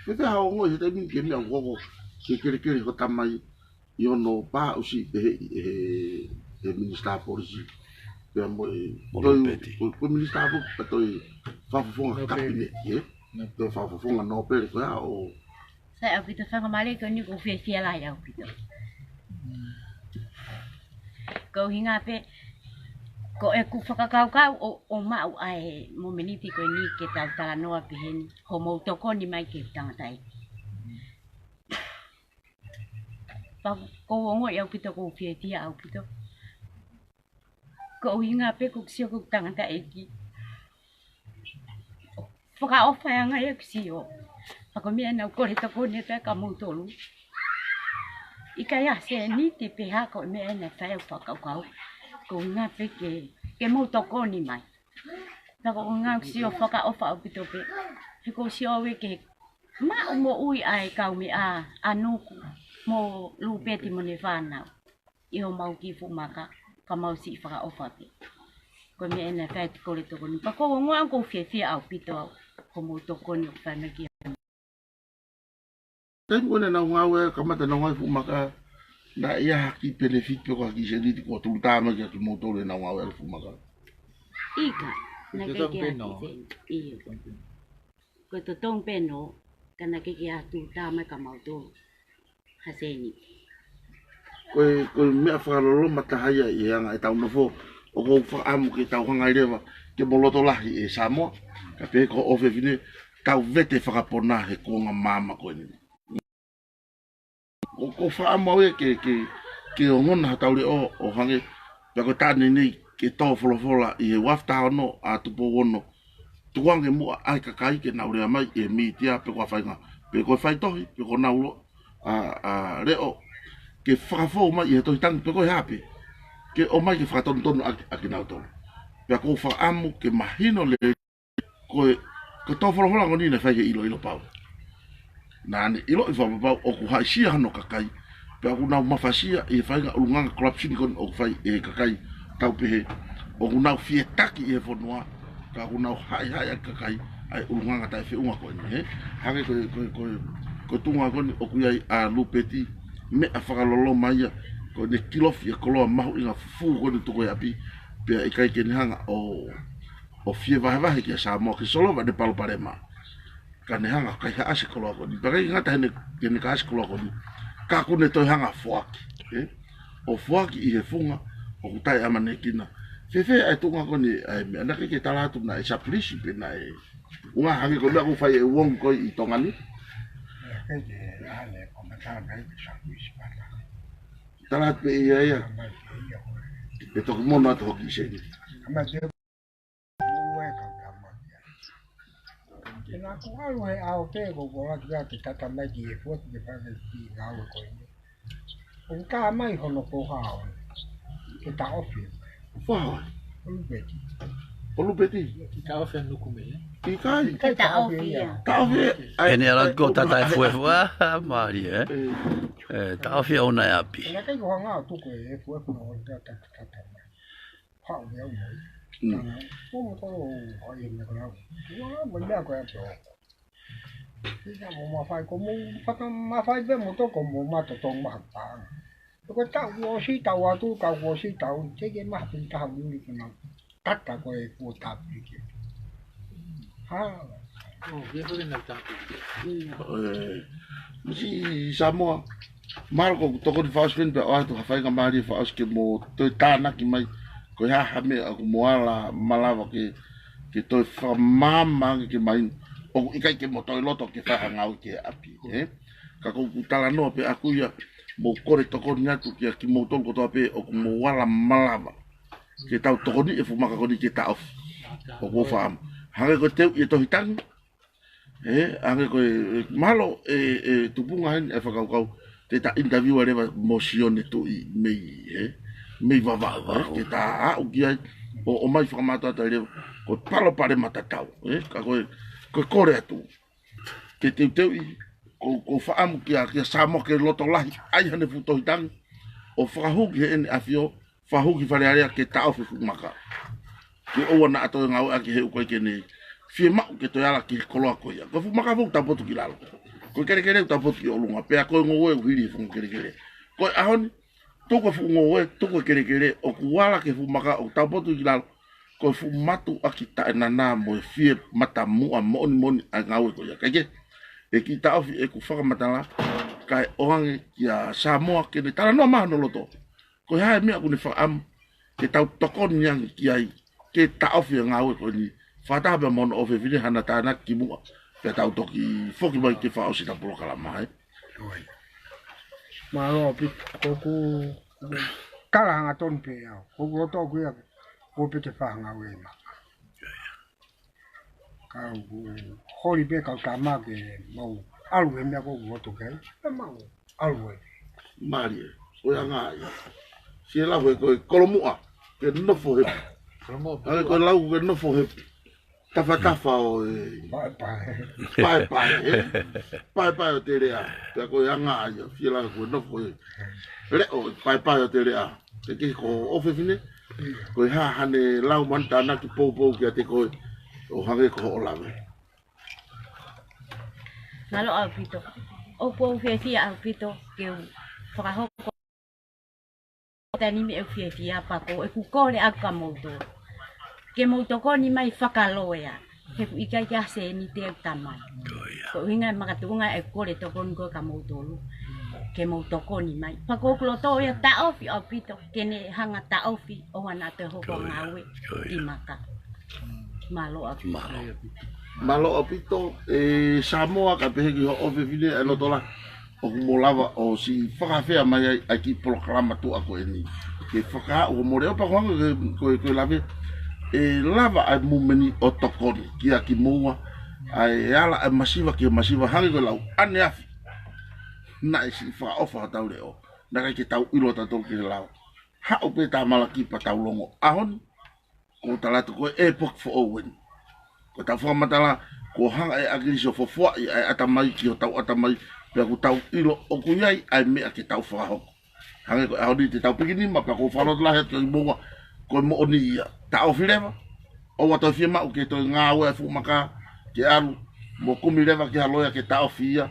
fēfē haʻo ongoʻi he taimi ni ki he meʻa ʻoku hoko ki he kelekele ʻo e tamai ʻi hono pāʻusiʻi pehē ʻe he, he minisitā polisi. Pea mo e Mo toi, Lupeti. ko, ko e minisitā foki, pea toe fakafofonga Nōpele. Kapineti, ē? Toe fakafofonga nōpele ko ia ʻo Sai ʻaupito, faingamālie ko eni ʻoku ou fiefia lahi ʻaupito. Ko e ʻuhinga pē, ko ʻeku fakakaukau ʻo, ʻo maʻu ʻa e momeniti ko eni ke tau talanoa pehē ni, hoʻomou tokoni mai ki he tangataʻeiki. Pea ʻoku ou ongoʻi ʻaupito, ʻoku ou fiefia ʻaupito. Ko e ʻuhinga pē ʻoku ou sio ko e tangataʻeiki. Fakaʻofa ʻa e anga ia ʻoku ou sio. Pea ko e meʻa naʻa ku kole tokoni atu ai kia moutolu. ʻIkai ha sēniti pe ha ko e meʻa naʻe fai ʻeku fakakaukau. Ko e ʻuhinga pē ke, ke mou tokoni mai. Pea ko e ʻuhinga ʻoku ou sio fakaʻofa ʻaupito pē. He ʻoku ou sio au ia ke maʻu moʻui ʻa e kaumeʻa, ʻa Nuku mo Lupeti mo ʻene fānau. ʻI homau kiʻi fuʻu maka, ka mau siʻi fakaʻofa pē. Ko e meʻa naʻe fai ʻeku kole tokoni. Pea ʻoku ou ongoʻi ʻoku ou fiefia ʻaupito au, hoʻomou tokoni ʻoku fai mai kia. Taimi ko ē naʻa nau ngāue, kamata nau ngāue fuʻu maka, naʻe ʻi ai ha kiʻi penefiti pe ko ha kiʻi sēniti kuo tuli tā mai kia kimoutolu ʻenau ngāue ʻa e fuʻu maka. ʻIkai, naʻe ʻikai ke ʻi ai ha kiʻi sēniti. ʻIo. Ko e totonu pē nō, ka naʻe ʻikai ke ʻi ai ha tuli tā mai kia mautolu ha sēniti. Ko e, ko e meʻa fakaloloma taha ia ʻi he anga ʻetau nofo, ʻoku ou fakaʻamu ke tau hanga ai leva ke mo loto lahi ʻe Samoa, kae pehē ko hoʻo ʻofefine, tau vete fakapona he kuonga maama ko eni. ʻOku ou fakaʻamu au ia ke, ke, ke ongona hotau leʻo ʻo hangē, pea ko e taʻane nei ke tō folofola ʻi he uaafe taha ono ʻa Tupou Ono. Tukuange muʻa ʻa e kakai ke nau lea mai ʻi he mītia pe ko ha faʻahinga, pe ko e faitohi, pe ko honau lo-, ʻa, ʻa, leʻo, ke fakafou mai ʻi he tohi tangi pe ko e hā pē, ke ʻomai ke fakatonutonu ʻaki, ʻaki kinautolu. Pea ʻoku ou fakaʻamu ke mahino lelei ko e, ko e tō folofola ko eni naʻe fai he ʻiloʻilo pau. Naʻa ne ʻiloʻi fakapapau ʻoku haʻisia hono kakai, pea ʻoku nau mafasia ʻi he faʻahinga ʻulungaanga corruption ko eni ʻoku fai ʻe he kakai tau pehē, ʻoku nau fie taki ʻi he fonua, ka ʻoku nau haʻihaʻi ʻaki kakai ʻa e ʻulungaanga taʻefeʻunga ko eni, ē? Hangē ko e, ko e, ko e, ko e tuʻunga ko eni ʻoku ʻi ai ʻa Lupeti, meʻa fakaloloma ia, ko ʻene kilofi ʻa e koloa mahuʻinga fufū ko eni tuku ʻi ʻapi, pea ʻikai ke ne hanga ʻo ʻo fie vahevahe kia Samoa ke solova ʻene palopalema. Ka ne hanga ʻo kaihaʻasi e koloa ko eni. Pea ʻikai ngata heʻene, heʻene kaihaʻasi e koloa ko eni, ka ʻoku ne toe hanga ʻo foaki, ē? ʻO foaki ʻi he funga ʻoku taʻeʻamanekina. Fēfē ʻa e tuʻunga ko eni ʻa e meʻa? Naʻe ʻikai ke tala atu naʻe sapulisi pe naʻe, ʻuhinga hangē ko e meʻa ʻoku fai ʻe Uong ko ē ʻi Tonga ni. Tala atu pē ia ia. ʻE toki mono atu hoki ʻi Seniti. Ue ka ka mai. Ke na ko ʻalu he ʻao pē ko ko la kia ke tata mai ki he fuati ke pake ki ngāue ko eni. ʻOku tā mai hono ko hao. Ke taʻofi. Fahoi. ʻOlupeti. ʻOlupeti. Ke taʻofi ʻa Nuku mei, ē? ʻIkai. Ke taʻofi ia. Taʻofi ia. ʻAi, ʻEne ala ʻai, ko ʻoku tata e fuefu, ʻa, mālie, ē? ʻE. ʻE, taʻofi ʻo ʻoua naʻa ʻapi. Ena kai ko hanga ʻo tuku e fuefu na o ta ta ta ta mai. Pau ia mai. Mm. Ana, ko mo ko ai me ko na. Ua, mo ia ko ia to. Ia mo mafai ko mo, faka mafai pē mo to ko mo ma to tong ma pa. Ko ta uo si ta wa tu ka uo si ta u te ke ma pin ta ha u ni ko na. Tata ko e ko ta pi ke. Ha. ʻO, ia ko ke na ta pi ke. ʻE, misi Samoa. Mālō ko e tokoni fakaʻosi pē pea ʻoatu ha faingamālie fakaʻosi ke mo toe tānaki mai. Ko e hā ha meʻa ʻoku mo ala malava ke, ke toe fakamāmā ange ke mai. ʻOku ʻikai ke mo toe loto ke fai ha ngāue ki he ʻapi, ē? Ka ko ʻeku talanoa pē ʻaku ia, mo kole tokoni atu kia kimoutolu kotoa pē ʻoku mo ala malava ke tau tokoni e fuʻu maka ko eni ke taʻofi. ʻOku ou faʻamu. Hangē ko e teuʻi e tohi tangi, ē, hangē ko e, ʻe, mālō, ʻe, ʻe tupunga heni e fakakaukau, te ta interview leva mo Sione Tuʻi mei, ē, mei Vavaʻu, ē, ke ta aʻu ki ai, ʻo, ʻomai fakamātoato leva, ko e palopalema tatau, ē, ka ko e, ko e kole atu. Ke teuteuʻi, ko, ko e faʻamu kia, kia Samoa ke loto lahi, ʻai haʻane fuʻu tohi tangi, ʻo fakahū ki heʻene ʻafio, fakahū ki Fale Alea ke taʻofi e fuʻu maka. Ke ʻoua naʻa toe ngāueʻaki he ʻoku ʻikai ke ne fiemaʻu ke toe ala ki he koloa ko ia. Ko e fuʻu maka foʻou taupotu ki lalo. Ko e kelekele ʻoku taupotu ki ʻolunga. Pea ko e ngoue ʻoku hili he funga kelekele. Ko e ʻaho ni, tuku e fuʻu ngoue, tuku e kelekele, ʻoku ala ki he fuʻu maka ʻoku taupotu ki lalo. Ko e fuʻu matuʻaki taʻenana mo e fie matamuʻa moʻoniʻoni ʻa e ngāue ko ia. Kae kehe, ʻe kiʻi taʻofi ʻeku fakamatala, kae ʻoange kia Samoa ke ne talanoa mai hono loto. Ko e hā e meʻa ʻoku ne faʻamu ke tau tokoni ange ki ai, ke taʻofi e ngāue ko eni. Fakataha pē mo hono ʻofefine haʻana tānaki kimuʻa. Pea tau toki foki mai ke fakaʻosi ʻeta polokalama, ē? ʻOi. Mālō ʻaupito, ko ʻeku, ʻeku kala hangatonu pē au. Ko ʻeku loto ʻoku ia, ko pete fahanga ue ma. Kau ku holi pē kau tama ke mau ʻalu he meʻa ko ʻeku loto ke. Ke mau ʻalu ē. Mālie, ko e anga ia. Fie lau he ko e kolomuʻa, ke nofo he. Kolomuʻa. ʻAi ko e lau ke nofo he. Tafatafa ʻo e. Paepae. Paepae, ē? Paepae ʻo Telea. Pea ko e anga ia, fie lau ko e nofo ē. Leʻo, paepae ʻo Telea. Ke kehe ko e ʻofefine. Ko e hā haʻane lau mo ʻene tānaki poupou kiate koe. ʻO hangē ko hoʻo lave. Mālō ʻaupito. ʻOku ou fiefia ʻaupito ke u fakahoko ʻa e taimi ʻoku fiefia pea ko ʻeku kole ʻaʻaku kia moutolu. Ke mou tokoni mai fakaloea. He ʻoku ʻikai ke ʻi ai ha sēniti ʻoku ta mai. Ko ia. Ko e ʻuhinga e makatuʻunga ʻeku kole tokoni ko ē kia moutolu. Ke mou tokoni mai. Pea ko ʻeku loto ia taʻofi ʻaupito. Ke ne hanga taʻofi ʻoua naʻa toe hoko ʻa e ngāue ki he maka. Mālō ʻaupito. Mālō. Mālō ʻaupito, ʻe Samoa, ka pehē ki hoʻo ʻofefine ʻa e loto lahi. ʻOku mo lava ʻo siʻi fakafeʻao mai ai ʻa e kiʻi polokalama tuʻa ko eni. Ke fakaaʻu hoʻomo leʻo pea ko e hangē ko e, ko e, ko e lave. ʻE lava ʻa e mumeni ʻo tokoni kia kimoua. ʻA e ala ʻa e masiva ki he masiva hangē ko e lau ʻaneafi. Naʻe siʻi fakaʻofa hotau leʻo. Naʻe ʻikai ke tau ʻilo tautolu ki he lao. Haʻu pē Tamalaki pea tau longo. ʻAho ni, ko e tala atu ko e ʻepoki foʻou eni. Ko ʻetau fakamatala, ko e hanga ʻe ʻAkilisi ʻo fofoaʻi ʻa e ʻatamai ki hotau ʻatamai, pea ʻoku tau ʻilo ʻoku ʻi ai ʻa e meʻa ke tau fakahoko. Hangē ko e ʻaho ni te tau pikinima, pea ʻoku ou fakalotolahi atu kimoua, ko e moʻoni ia. Taʻofi leva, ʻoua toe fiemaʻu ke toe ngāue ʻa e fuʻu maka, ke ʻalu, mo kumi leva ki ha loea ke taʻofi ia,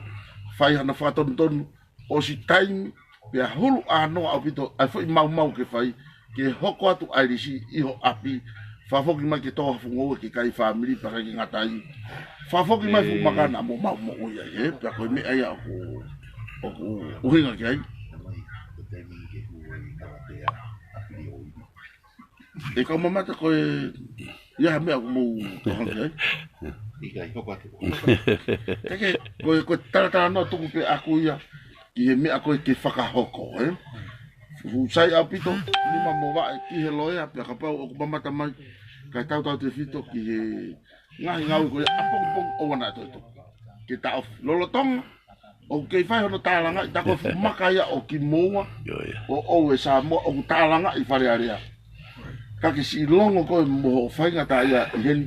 fai hano fakatonutonu, ʻosi taimi, pea hulu ʻānoa ʻaupito, ʻa e foʻi maumau ke fai, ke hoko atu ʻa e lisi ʻi ho ʻapi, Fakafoki mai ke tō ha fuʻu ngoue ki he kakai fāmili pea ʻikai ke ngata ai. Fakafoki mai fuʻu maka naʻa mo maʻu moʻui ai, ē? Pea ko e meʻa ia ʻoku, ʻoku ʻuhinga ki ai. ʻE kau mamata ko e, ʻi ai ha meʻa ʻoku mou tokanga ki ai? Ke, ke, ko e, ko e talatalanoa tuku pē ʻaku ia ki he meʻa ko ē ke fakahoko, ē? Fuʻu sai ʻaupito, nima mo vaʻe ki he loea, pea kapau ʻoku mamata mai, kae tautautefito ki he ngaahi ngāue ko ia ʻapongipongi ʻoua naʻa toe tuku. Ke taʻofi. Lolotonga ʻoku kei fai hono tālangaʻi, tā ko e fuʻu maka ia ʻo kimoua, ʻo ʻoe Samoa, ʻoku tālangaʻi Fale Alea. Ka ke siʻi longo koe mo hoʻo faingataʻaʻia ʻi heni,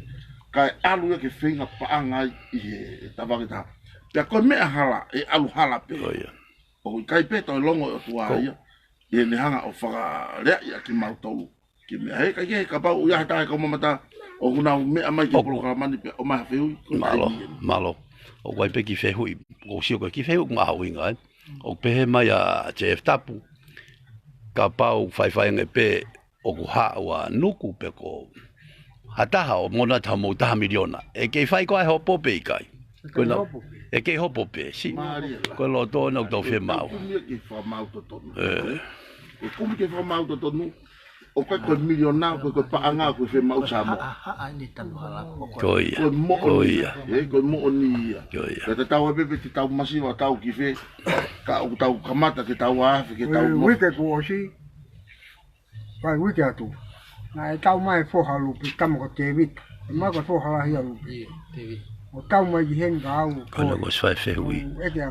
kae ʻalu ia ke feinga paʻanga ai ʻi he tavake taha. Pea ko e meʻa hala, ʻe ʻalu hala pē. ʻOku ʻikai pē toe longo ʻe ʻOtua ia ʻi heʻene hanga ʻo fakaleaʻi ʻa kimautolu. Ke meʻa he, kae kehe kapau ʻoku ʻi ai ha taha ʻi he kau mamata ʻoku nau meʻa mai ki he polokalama ni pea ʻomai ha fehuʻi, ko e taimi eni. Mālō. ʻOku ʻi ai pē kiʻi fehuʻi, ʻoku ou sio ko e kiʻi fehuʻi ʻoku mahuʻinga, ē? ʻOku pehē mai ʻa Jeff Tapu, kapau faifai ange pē ʻoku haʻu ʻa Nuku pe ko ha taha ʻo monata mo taha miliona, ʻe kei fai ko ē hopo pe ʻikai? Ko e nau, ʻe kei hopo pē, si. Ko e loto ʻoku tau fiemaʻu. Kumi ke fakamaau totonu. ʻE kumi ke fakamaau totonu. ʻOku ʻikai ko e miliona, ko e, ko e paʻanga, ko e fiemaʻu Samoa. Ko ia. Ko e moʻoni ia. Ko e moʻoni ia. Ko ia. Pea te tau ʻai pē pe te tau masiva tau ki fē. Ka ʻoku tau kamata ke tau afe, ke tau nofo. Uike kuo ʻosi. Vai uike atu. Naʻe tau mai foha Lupe, tama ko Tēvita. ʻE mai ko e foha lahi ʻa Lupe. ʻO tau mai ki heni ka au. Ko e loko si fai fehuʻi.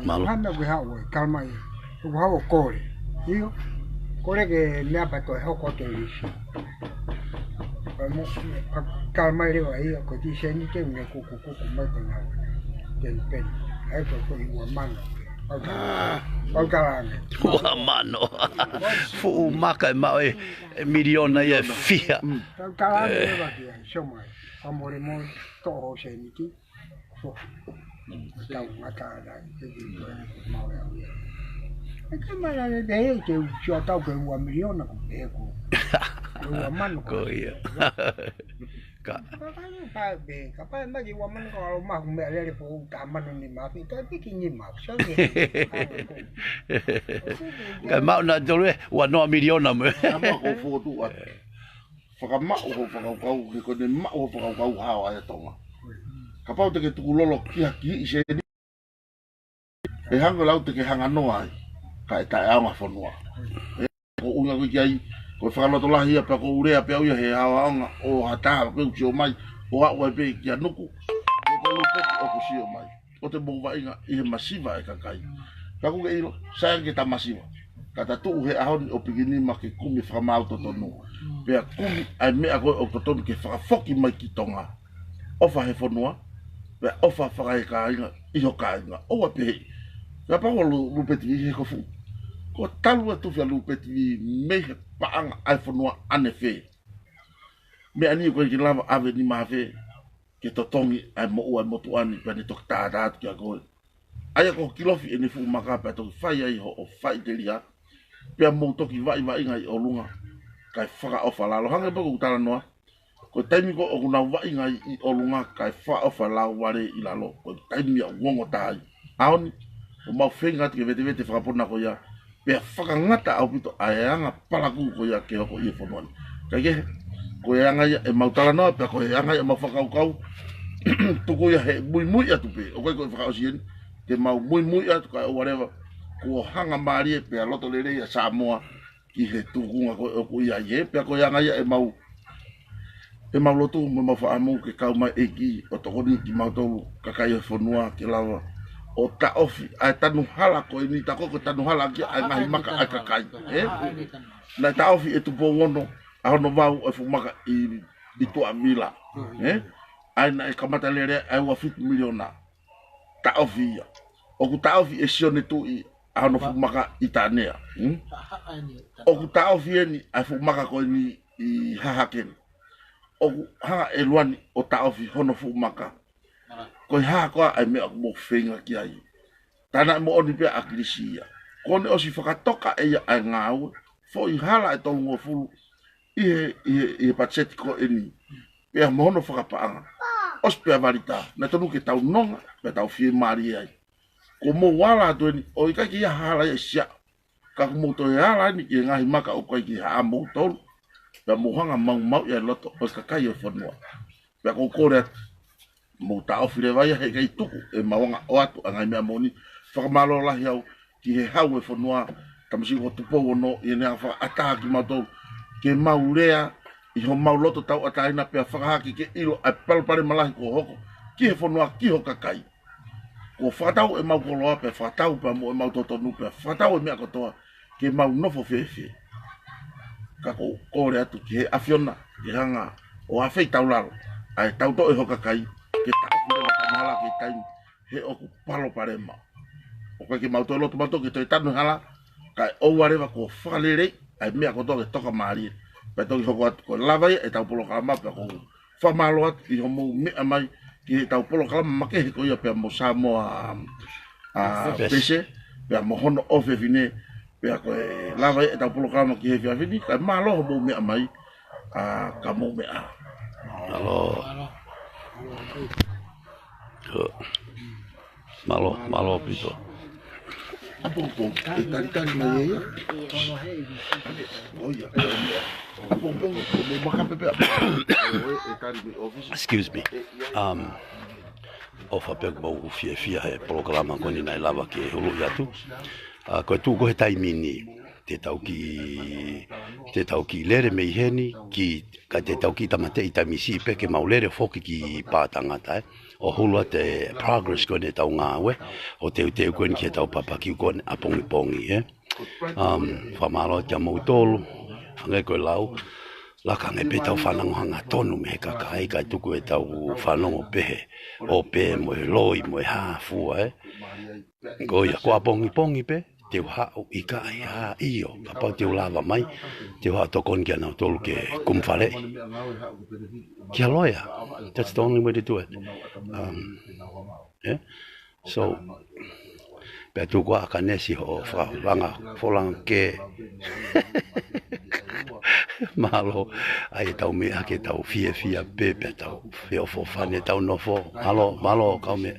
Mālō. Hana ke haʻu e, tala mai. ʻOku haʻu ʻo kole. ʻIo. Kole ke meʻa pea toe hoko atu e lisi. Pea mo, tala mai leva ia, ko e kiʻi sēniti ʻe kukukuku mai ko ena. Ten peni. ʻAi ko e ua mano. Pau tala ange. Ua mano. Fuʻu maka ʻe maʻu e, e miliona ia ʻe fiha. Pau tala ange leva ki ai, sio mai. Ka mole mo toʻo sēniti. Tau ngata ai, ke ke koe mau e au ia. ʻE ke mai la le te he, ke u sio tau ke ua miliona ko pe ko. Ua mano ko. Ko ia. Ka. Ka ka ni pa pe, ka pa ma ki ua mano ko alo ma ku me alele po ta mano ni ma pe, ta pe ki ni ma. So ni. Ka mau na tolu e, ua noa miliona mo. Ka mau ko fotu atu. Fakamaʻu hoʻo fakakaukau, ke ko ʻene maʻu hoʻo fakakaukau hao ai ʻa Tonga. Kapau te ke tukulolo ki ha kiʻi sēniti, ʻe hangē lau te ke hanga noa ai, kae taʻeʻaonga fonua. ʻE ko unga ko ki ai, ko e fakalotolahi ia pea ko ulea pea uia he hao aonga ʻo ha taha ko e uki ʻo mai, ʻo aʻu ai pē kia Nuku, ko e ko Lupeti ʻoku sio mai. ʻO te mou vaʻinga ʻi he masiva e kakai. Ka ʻoku ke ʻilo, sai ange ke ta masiva. Ka ta tuʻu he ʻaho ni ʻo pikinima ke kumi fakamaau totonu. Pea kumi ʻa e meʻa ko ē ʻoku totonu ke fakafoki mai ki Tonga. ʻOfa he fonua, pea ʻofa fakaekāinga, ʻi ho kāinga, ʻoua pehē. Pea pau ʻa Lu-, Lupeti he ko fu. Ko talu ʻa e tufi ʻa Lupeti mei he paʻanga ʻa e fonua ʻanefē. Meʻa ni ko e ke lava ʻave ni mafē. Ke totongi ʻa e moʻua ʻa e motuʻa ni pea ne toki tātā atu kia koe. ʻA ia ko Kilofi ʻene fuʻu maka pea toki fai ai hoʻo faʻiteliha. Pea mou toki vaʻivaʻinga ʻi ʻolunga. Kae fakaʻofa lalo hangē pē ko ʻeku talanoa. Ko e taimi ko ē ʻoku nau vaʻinga ʻi ʻolunga kae fakaʻofa lau vale ʻi lalo. Ko e taimi ia ʻoku ongo taha ai. ʻAho ni, ʻoku mau feinga atu ke vetevete fakapona ko ia. Pea fakangata ʻaupito ʻa e anga palakū ko ia ke hoko ʻi he fonua ni. Kae kehe, ko e anga ia ʻemau talanoa, pea ko e anga ia ʻemau fakakaukau, tuku ia he muimui atu pē, ʻoku ʻikai ko e fakaʻosi eni, te mau muimui atu kae ʻoua leva, kuo hanga mālie pea loto lelei ʻa Samoa, ki he tuʻunga ko ē ʻoku ʻi ai ē, pea ko e anga ia ʻemau ʻemau lotu mo ʻemau faʻamu ke kau mai ʻEiki ʻo tokoni kimautolu kakai ʻo e fonua ke lava ʻo taʻofi ʻa e tanu hala ko eni, tā ko ē ko e tanu hala kia ʻa e ngaahi maka ʻa e kakai, ē? Naʻe taʻofi ʻe Tupou Ono ʻa hono vau ʻo e fuʻu maka ʻi, ʻi Tuʻavila, ē? ʻA ia naʻe kamata lele ʻa e ua fitu miliona. Taʻofi ia. ʻOku taʻofi ʻe Sione Tuʻi ʻa hono fuʻu maka ʻi Tanea, hmm? ʻOku taʻofi eni ʻa e fuʻu maka ko eni ʻi Hahake ni. ʻOku hanga ʻe Luani ʻo taʻofi hono fuʻu maka. Ko e hā koā ʻa e meʻa ʻoku mou feinga ki ai? Tā naʻe moʻoni pē ʻa ʻAkilisi ia. Kuo ne ʻosi fakatoka ʻe ia ʻa e ngāue, foʻi hala ʻe tolungofulu ʻi he, ʻi he, ʻi he patiseti ko eni. pea mo hono fakapaʻanga. ʻOsi pea valita, naʻe tonu ke tau nonga, pea tau fiemālie ai. Ko mou ala atu eni, ʻo ʻikai ke ʻi ai ha hala ia ʻia Siaʻu. Ka ko mou toe ala eni ki he ngaahi maka ʻoku ʻikai ke ʻi ai ha ʻa moutolu. Pea mou hanga maumauʻi ʻa e loto ʻo e kakai ʻo e fonua. Pea ʻoku ou kole atu, mou taʻofi leva ia he ʻikai tuku ʻemau anga ʻoatu ʻa e ngaahi meʻa moʻoni. Fakamālō lahi au ki he hau ʻo e fonua, tamasiʻi ko Tupou Ono, ʻi heʻene hanga ʻo fakaʻatā kimautolu ke mau lea ʻi homau loto tauʻatāina pea fakahā ke ke ʻilo ʻa e palopalema lahi kuo hoko ki he fonua, ki ho kakai. Kuo fakatau ʻemau koloa pea fakatau pea mo ʻemau totonu pea fakatau e meʻa kotoa ke mau nofo fēfē. Ka ʻoku ou kole atu ki he ʻAfiona ke hanga ʻo afeitaulalo ʻa e tautoʻe ho kakai ke taʻofi leva ʻa e mahala ki he taimi he ʻoku palopalema. ʻOku ʻikai ke mau toe loto mautolu ke toe tanu e hala, kae ʻoua leva kuo fakaleleiʻi ʻa e meʻa kotoa ke toka mālie. Pea toki hoko atu ko e lava ia ʻetau polokalama pea ʻoku ou fakamālō atu ʻi hoʻomou meʻa mai ki heʻetau polokalama makehe ko ia pea mo Samoa, ʻa, Pese. Pese, pea mo hono ʻofefine, pea ko e lava ia ʻetau polokalama ki he efiafi ni, kae mālō hoʻomou meʻa mai, ʻa, ka mou meʻa. Mālō. Mālō, mālō ʻaupito. ʻApongipongi, ʻe talitali mai ia. ʻOia. ʻApongipongi, ʻo mou makape pē. ʻE tali mai ʻōfisi. Excuse me. Um, ʻofa pē ʻoku mou fiefia he polokalama ko eni naʻe lava ke huluʻi atu. ʻA, ko e tuʻu ko ē he taimi ni, te tau kiʻi, te tau kiʻi lele mei heni, ki, ka te tau kiʻi tāmateʻi taimi siʻi pē ke mau lele foki ki Pātangata, ē. ʻO hulu atu e progress ko eni ʻetau ngāue, ʻo teuteu ko eni ki heʻetau papakiu ko eni ʻapongipongi, ē. Um, fakamālō kia moutolu, hangē ko e lau, laka ange pē ʻetau fanongo hangatonu mei he kakai, kae tuku ʻetau fanongo pē he ʻope mo e loi mo e hā fua, ē. Ko ia, ko ʻapongipongi pē, te u haʻu ʻikai ha ʻio, kapau te u lava mai, te u haʻu tokoni kia nautolu ke kumifaleʻi. Kia loea, that's the only way to do it. Um, yeah? So, pea tuku ā ʻa Kanesi hoʻo fakaholanga, folanga ke. Mālō, ʻai ʻetau meʻa ke tau fiefia pē, pea tau feʻofoʻofani ʻetau nofo. Mālō, mālō, kau meʻa.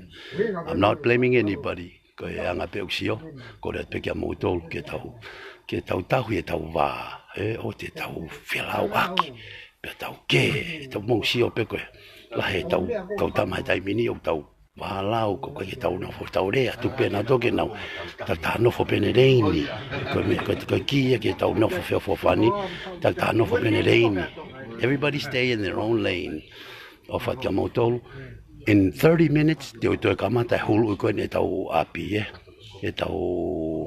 I'm not blaming anybody. Ko e anga pē ʻoku sio, kole atu pē kia moutolu, ke tau, ke tau tauhi ʻetau vā, ē, ʻoua te tau felauʻaki, pea tau kē, ʻetau mou sio pē ko e, lahi ʻetau, tau tama he taimi ni, ʻoku tau vālau, ko e ke tau nofo, tau lea atu pē nautolu ke nau, tau tā nofo pē ʻene leini, ko e meʻa, ko e, ko e kī ia ke tau nofo feʻofoʻofani, tau tā nofo pē ʻene leini. Everybody stay in their own lane. ʻOfa atu kia moutolu. In thirty minutes, te u toe kamata e huluʻi ko eni ʻetau ʻapi, ē. ʻEtau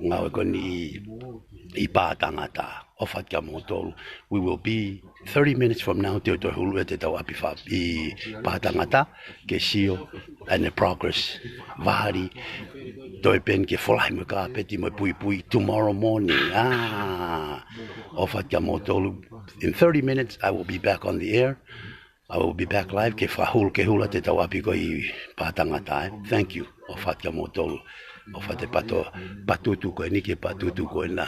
ngāue ko eni ʻi, ʻi Pātangata. ʻOfa atu kia moutolu. We will be thirty minutes from now, te u toe huluʻi atu ʻetau ʻapi fa-, ʻi Pātangata, ke sio, and the progress. Vali, toe pē eni ke folahi mo e kāpeti mo e puipui tomorrow morning. Ah, ʻofa atu kia moutolu. In thirty minutes, I will be back on the air. I will be back live ke fakahulu, ke hulu atu ʻetau ʻapi ko ē ʻi Pātangata, ē. Thank you. ʻOfa atu kia moutolu. ʻOfa atu e pato, patutu ko eni ki he patutu ko ena.